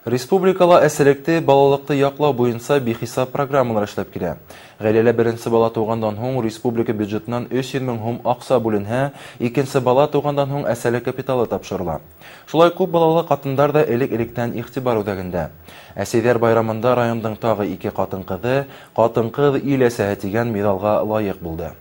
Республикала әсәлекте, балалыҡты яҡлау буйынса бихисап программалар эшләп килә. Ғаиләлә беренсе бала тыуғандан һуң республика бюджетынан 300 мең һум аҡса бүленһә, икенсе бала тыуғандан һуң әсәлек капиталы тапшырыла. Шулай күп балалы ҡатындар ҙа элек-электән иғтибар үҙәгендә. Әсәйҙәр байрамында райондың тағы ике ҡатын-ҡыҙы «Ҡатын-ҡыҙ ил әсәһе» тигән миҙалға лайыҡ булды.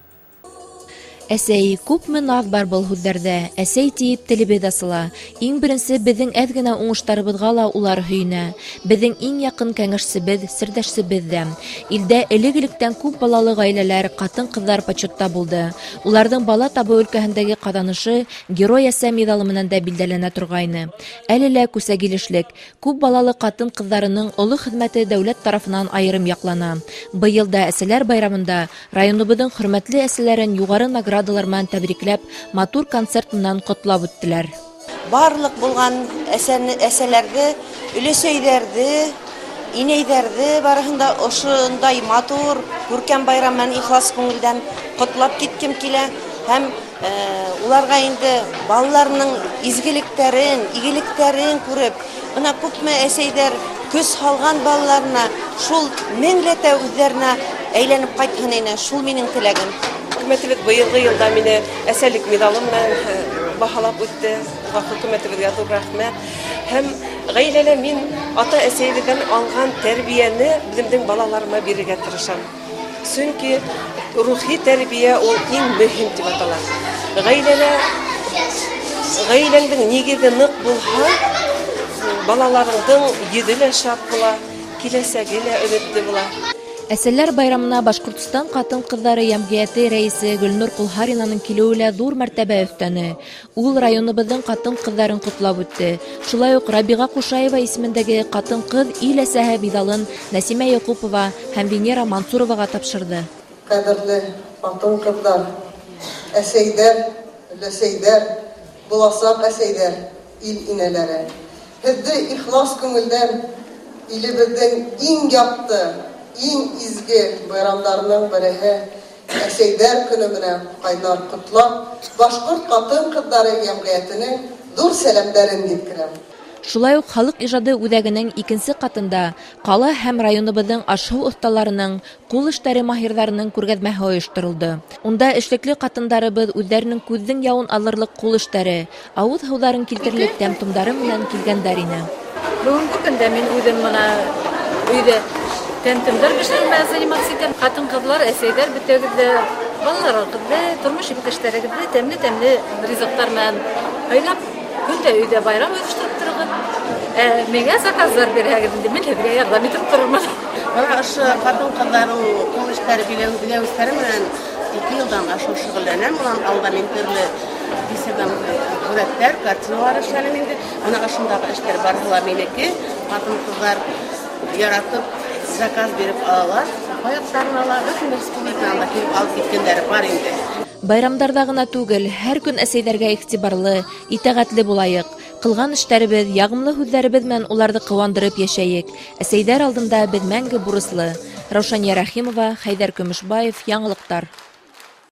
Әсәй, күпме наҙ бар был һүҙҙәрҙә. Әсәй тиеп телебеҙ асыла. Иң беренсе беҙҙең әҙ генә уңыштарыбыҙға ла улар һөйөнә. Беҙҙең иң яҡын кәңәшсебеҙ, серҙәшсебеҙ ҙә. Илдә элек-электән күп балалы ғаиләләр, ҡатын-ҡыҙҙар почетта булды. Уларҙың бала табыу өлкәһендәге ҡаҙанышы Герой әсә миҙалы менән дә билдәләнә торғайны. Әле лә күсә килешлек. Күп балалы ҡатын-ҡыҙҙарының оло хеҙмәте дәүләт тарафынан айырым яҡлана. Быйыл да әсәләр байрамында районыбыҙҙың хөрмәтле әсәләрен юғары наградалар менән тәбрикләп, матур концерт менән ҡотлап үттеләр. Барлыҡ булған әсәләрҙе, өләсәйҙәрҙе, инәйҙәрҙе барыһын да ошондай матур, күркәм байрам менән ихлас күңелдән ҡотлап киткем килә. Һәм уларға инде балаларының изгелектәрен, игелектәрен күреп, бына күпме әсәйҙәр көс һалған балаларына, шул меңләтә үҙҙәренә әйләнеп ҡайтһын ине, шул минең теләгем. Хөкүмәтебеҙ быйылғы йылда мине әсәлек миҙалы менән баһалап үтте. Уға хөкүмәтебеҙгә ҙур рәхмәт. Һәм ғаиләлә мин ата-әсәйебеҙҙән алған тәрбиәне үҙемдең балаларыма бирергә тырышам. Сөнки рухи тәрбиә ул иң мөһим тип атала. Ғаиләлә ғаиләңдең нигеҙе ныҡ булһа, балаларыңдың йөҙө лә шат була, киләсәге лә өмөтлө була. Әсәләр байрамына Башҡортостан ҡатын-ҡыҙҙары йәмғиәте рәйесе Гөлнур Ҡолһаринаның килеүе лә ҙур мәртәбә өҫтәне. Ул районыбыҙҙың ҡатын-ҡыҙҙарын ҡотлап үтте. Шулай уҡ Рабиға Ҡушаева исемендәге «Ҡатын-ҡыҙ ил әсәһе» миҙалын Нәсимә Яҡупова һәм Венера Мансуроваға тапшырҙы. Ҡәҙерле ҡатын-ҡыҙҙар, әсәйҙәр, өләсәйҙәр, буласаҡ әсәйҙәр, ил инәләре. Һеҙҙе ихлас күңелдән илебеҙҙең иң яҡты, иң изге байрамдарының береһе Әсәйҙәр көнө менән ҡайнар ҡотлап, Башҡорт ҡатын-ҡыҙҙары йәмғиәтенең ҙур сәләмдәрен еткерәм. Шулай уҡ халыҡ ижады үҙәгенең икенсе ҡатында ҡала һәм районыбыҙҙың аш-һыу оҫталарының, ҡул эштәре маһирҙарының күргәҙмәһе ойошторолдо. Унда эшлекле ҡатындарыбыҙ үҙҙәренең күҙҙең яуын алырлыҡ ҡул эштәре, ауыҙ һыуҙарын килтерлек тәм-томдары менән килгәндәр ине. Бөгөнгө көндә мин үҙем бына өйҙә тәм-томдар бешереү менән заниматься итәм. Ҡатын-ҡыҙлар, әсәйҙәр бөтәгеҙ ҙә балаларығыҙҙы, тормош иптәштәрегеҙҙе тәмле-тәмле ризыҡтар менән һыйлап, көн дә өйҙә байрам ойоштороп тороғоҙ. Миңә заказдар бирһәгеҙ инде, мин һеҙгә ярҙам итеп торормон. Бына ошо ҡатын-ҡыҙҙарҙың ҡул эштәре, биләүестәре менән 2 йылдан ашыу шөғөлләнәм. Унан алда мин төрлө бисерҙән һүрәттәр, картиналар эшләнем инде. Бына ошондағы эштәр барыһы ла минеке. Ҡатын-ҡыҙҙар яратып заказ биреп алалар. Аяҡтарын ала, бөтөн республиканан да килеп алып киткәндәре бар инде. Байрамдарҙа ғына түгел, һәр көн әсәйҙәргә иғтибарлы, итәғәтле булайыҡ. Ҡылған эштәребеҙ, яғымлы һүҙҙәребеҙ менән уларҙы ҡыуандырып йәшәйек. Әсәйҙәр алдында беҙ мәңге бурыслы. Раушания Рәхимова, Хәйҙәр Көмөшбаев, Яңылыҡтар.